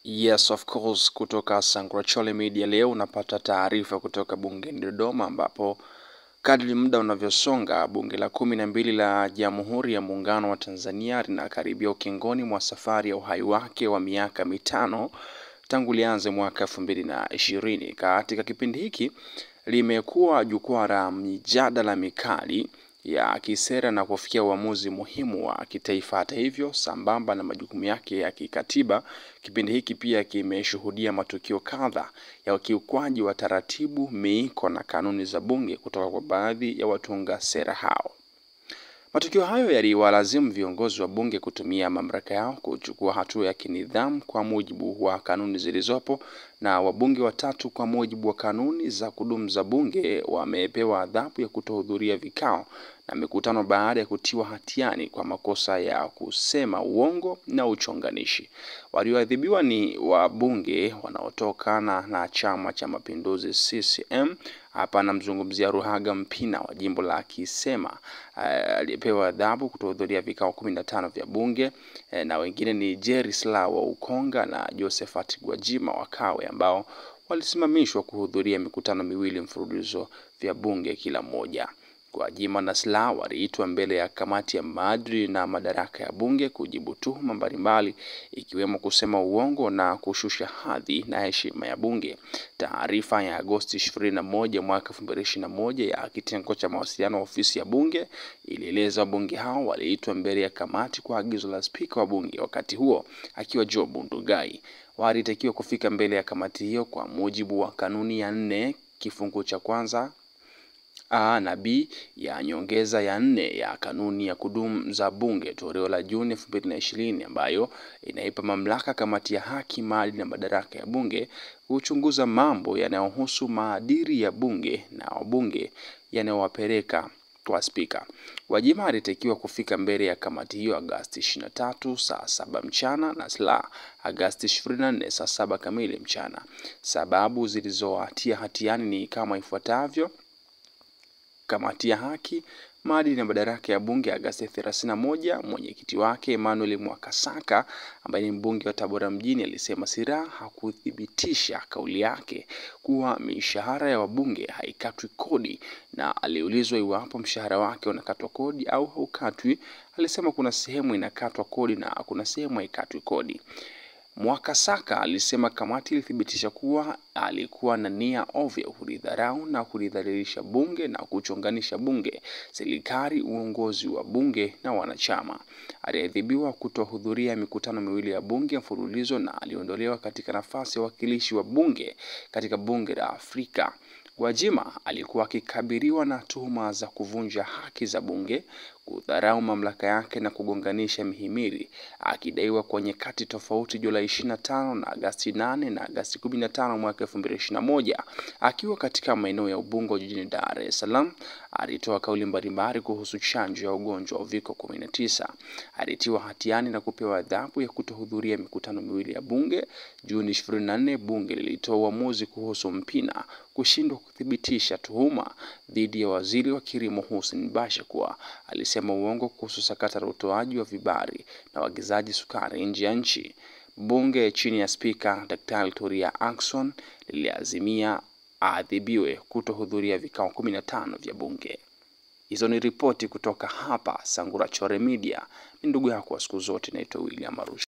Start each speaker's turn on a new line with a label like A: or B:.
A: Yes, of course, kutoka Sangura Chole Media leo unapata taarifa kutoka bungeni Dodoma, ambapo kadri muda unavyosonga bunge la 12 la Jamhuri ya Muungano wa Tanzania linakaribia ukingoni mwa safari ya uhai wake wa miaka 5 tangu lianze mwaka 2020. Katika kipindi hiki limekuwa jukwaa la mijadala mikali ya kisera na kufikia uamuzi muhimu wa kitaifa. Hata hivyo, sambamba na majukumu yake ya kikatiba, kipindi hiki pia kimeshuhudia matukio kadha ya ukiukwaji wa taratibu, miiko na kanuni za bunge kutoka kwa baadhi ya watunga sera hao. Matukio hayo yaliwalazimu viongozi wa bunge kutumia mamlaka yao kuchukua hatua ya kinidhamu kwa mujibu wa kanuni zilizopo, na wabunge watatu kwa mujibu wa kanuni za kudumu za bunge wamepewa adhabu ya kutohudhuria vikao na mikutano baada ya kutiwa hatiani kwa makosa ya kusema uongo na uchonganishi. Walioadhibiwa ni wabunge wanaotokana na Chama cha Mapinduzi CCM. Hapa namzungumzia Ruhaga Mpina wa jimbo la Kisema, aliyepewa adhabu kutohudhuria vikao 15 vya bunge, na wengine ni Jerry Silaa wa Ukonga na Josephat Gwajima wa Kawe, ambao walisimamishwa kuhudhuria mikutano miwili mfululizo vya bunge kila mmoja. Gwajima na Silaa waliitwa mbele ya kamati ya maadili na madaraka ya bunge kujibu tuhuma mbalimbali ikiwemo kusema uongo na kushusha hadhi na heshima ya bunge. Taarifa ya Agosti 21 mwaka 2021 ya kitengo cha mawasiliano ofisi ya bunge ilieleza wabunge hao waliitwa mbele ya kamati kwa agizo la spika wa bunge, wakati huo akiwa Job Ndugai. Walitakiwa kufika mbele ya kamati hiyo kwa mujibu wa kanuni ya 4 kifungu cha kwanza A na B ya nyongeza ya 4 ya kanuni ya kudumu za bunge toleo la Juni 2020, ambayo inaipa mamlaka kamati ya haki, maadili na madaraka ya bunge kuchunguza mambo yanayohusu maadili ya bunge na wabunge yanayowapeleka kwa spika. Gwajima alitakiwa kufika mbele ya kamati hiyo Agosti 23 saa 7 mchana na Silaa Agosti 24 saa 7 kamili mchana. Sababu zilizowatia hatiani ni kama ifuatavyo. Kamati ya haki, maadili na madaraka ya bunge Agosti 31, mwenyekiti wake Emmanuel Mwakasaka ambaye ni mbunge wa Tabora mjini alisema Silaa hakuthibitisha kauli yake kuwa mishahara ya wabunge haikatwi kodi, na aliulizwa iwapo mshahara wake unakatwa kodi au haukatwi. Alisema kuna sehemu inakatwa kodi na kuna sehemu haikatwi kodi. Mwakasaka alisema kamati ilithibitisha kuwa alikuwa na nia ovu ya kulidharau na kulidhalilisha bunge na kuchonganisha bunge, serikali, uongozi wa bunge na wanachama. Aliadhibiwa kutohudhuria mikutano miwili ya bunge mfululizo na aliondolewa katika nafasi ya wakilishi wa bunge katika bunge la Afrika. Gwajima alikuwa akikabiliwa na tuhuma za kuvunja haki za bunge, kudharau mamlaka yake na kugonganisha mihimili, akidaiwa kwa nyakati tofauti Julai 25 na Agosti 8 na Agosti 15 mwaka 2021. Akiwa katika maeneo ya Ubungo jijini Dar es Salaam, alitoa kauli mbalimbali kuhusu chanjo ya ugonjwa wa Uviko 19. Alitiwa hatiani na kupewa adhabu ya kutohudhuria mikutano miwili ya bunge. Juni 24, bunge lilitoa uamuzi kuhusu Mpina kushindwa kuthibitisha tuhuma dhidi ya waziri wa kilimo Hussein Bashe kuwa alisema uongo kuhusu sakata la utoaji wa vibali na uagizaji sukari nje ya nchi. Bunge chini ya spika Daktari Tulia Ackson liliazimia aadhibiwe kutohudhuria vikao 15 vya bunge. Hizo ni ripoti kutoka hapa Sangura Chore Media. Ni ndugu yako wa siku zote, naitwa William Arusha.